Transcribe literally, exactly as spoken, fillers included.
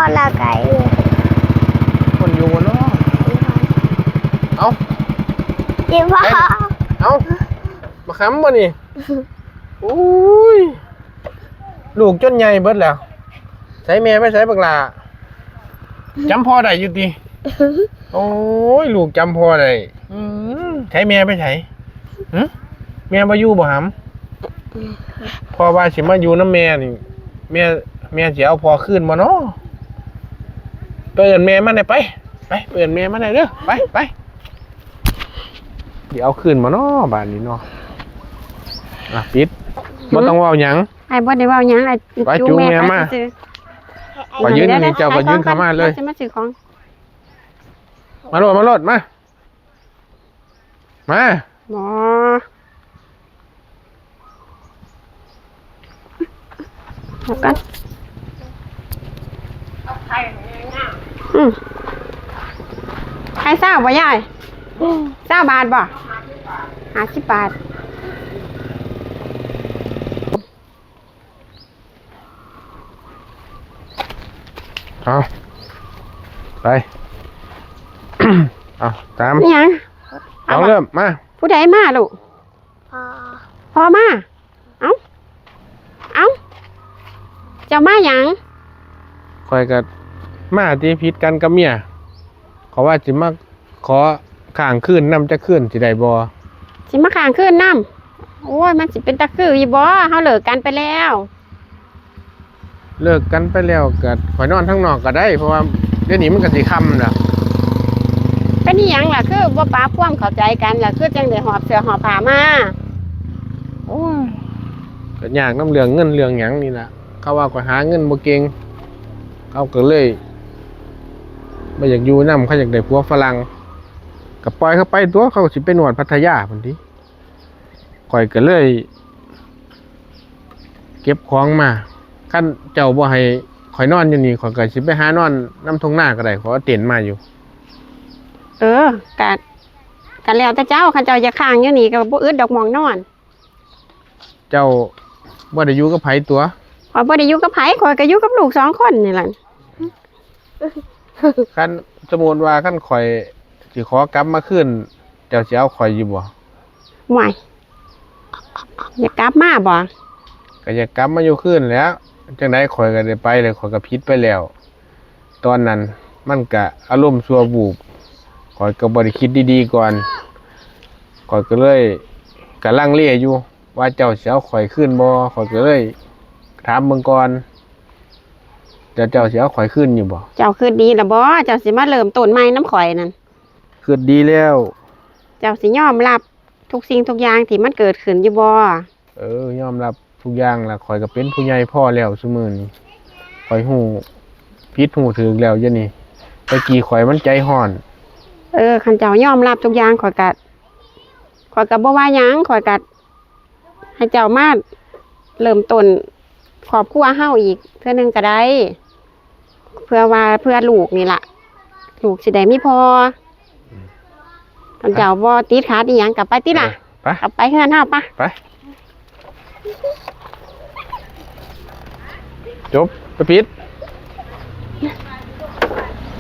พ่อละไก่ คนอยู่บ่เนาะ เอ้า ที่พ่อ เอ้า มาค้ำบ่นี่ อุ้ย ลูกจนใหญ่เบิดแล้ว ใส่แม่ไปใส่บักหล่า จำพ่อได้อยู่ติ โอ้ย ลูกจำพ่อได้ อืม ใส่แม่ไปใส่ หึ แม่บ่อยู่บ่หำ พ่อว่าสิมาอยู่นำแม่นี่ แม่ แม่สิเอาพ่อคืนบ่เนาะ ไปเอิ้นแม่มาได้ไป ไป ไปเอิ้นแม่มาได้เด้อ ไป ไป สิเอาคืนบ่เนาะ บาดนี้เนาะ อ่ะ ปิด บ่ต้องเว้าหยัง ไอ้บ่ได้เว้าหยังไอ้ ไป จู จู งแม่ แม่ ไป มา ซื้อ ขอยืน ดี๋ว นี่เจ้าก็ยืนเข้ามาเลย สิมาซื้อของ มาโลด มาโลด มา มา บ่เอากันอืมไข่ซาวบ่ยายซาวบาทบ่ห้าสิบบาท เอา ไป เอา ตาม นี่หยัง เอาเริ่ม มา ผู้ใดมาลูก พ่อ พ่อมา เอ้า เอ้า เจ้ามาหยัง ข่อยก็มาที่ผิดกันกับเมีย เขาว่าสิมาขอค้างคืนนำจักคืนสิได้บ่ สิมาค้างคืนนำ โอ้ย มันสิเป็นตาคืออีบ่ เฮาเลิกกันไปแล้ว เลิกกันไปแล้วก็ข่อยนอนทางนอกก็ได้ เพราะว่าเดี๋ยวนี้มันก็สิค่ำแล้ว เป็นอีหยังล่ะ คือบ่ปรับความเข้าใจกันล่ะ คือจังได้หอบเสื้อหอบผ้ามา โอ้ย ก็ยากนำเรื่องเงินเรื่องหยังนี่ล่ะ เขาว่าข่อยหาเงินบ่เก่ง เขาก็เลยบ่อยากอยู่นำ เขาอยากได้ผัวฝรั่ง ก็ปล่อยเขาไปตัว เขาก็สิไปนวดพัทยาพุ้นติ ข่อยก็เลย เก็บของมา คันเจ้าบ่ให้ข่อยนอนอยู่นี่ ข่อยก็สิไปหานอนนำทุ่งนาก็ได้ ข่อยเอาเต็นท์มาอยู่ เออ กะ กะแล้วแต่เจ้า คันเจ้าอยากค้างอยู่นี่ก็บ่อึดดอกหม่องนอน เจ้าบ่ได้อยู่กับไผตัว ข้อยบ่ได้อยู่กับไผ ข้อยก็อยู่กับลูกสองคนนี่ล่ะ คันสมมุติว่าคันข่อยสิขอกลับมาคืน เจ้าสิเอาข่อยอยู่บ่ ห่วย อยากกลับมาบ่ ก็อยากกลับมาอยู่คืนแหล้ว จังใดข่อยก็ได้ไปแล้ว ข่อยก็ผิดไปแล้ว ตอนนั้นมันก็อารมณ์ชั่ววูบ ข่อยก็บ่ได้คิดดีๆก่อน ข่อยก็เลยก็ลังเลอยู่ ว่าเจ้าสิเอาข่อยคืนบ่ ข่อยก็เลยถามเบิ่งก่อน เจ้า เจ้าสิเอาข่อยคืนอยู่บ่ เจ้าคิดดีละบ่ เจ้าสิมาเริ่มต้นใหม่นำข้อยนั่น คิดดีแล้ว เจ้าสิยอมรับทุกสิ่งทุกอย่างที่มันเกิดขึ้นอยู่บ่ เออ ยอมรับทุกอย่างล่ะ ข่อยก็เป็นผู้ใหญ่พอแล้วซุมื้อนี้ ข่อยฮู้ผิดฮู้ถูกแล้วเดี๋ยวนี้ แต่กี้ข่อยมันใจร้อน เออ คันเจ้ายอมรับทุกอย่าง ข้อยก็ ข้อยก็บ่ว่าหยัง ข้อยก็ให้เจ้ามาเริ่มต้นครอบครัวเฮาอีกเทื่อหนึงก็ได้ เพื่อว่าเพื่อลูกนี่ล่ะ ลูกสิได้มีพ่อ คันเจ้าบ่ติดขัดอีหยังก็ไปติล่ะ ไป ก็ไปเฮือนเฮาปะ ไป จบ ไปปิด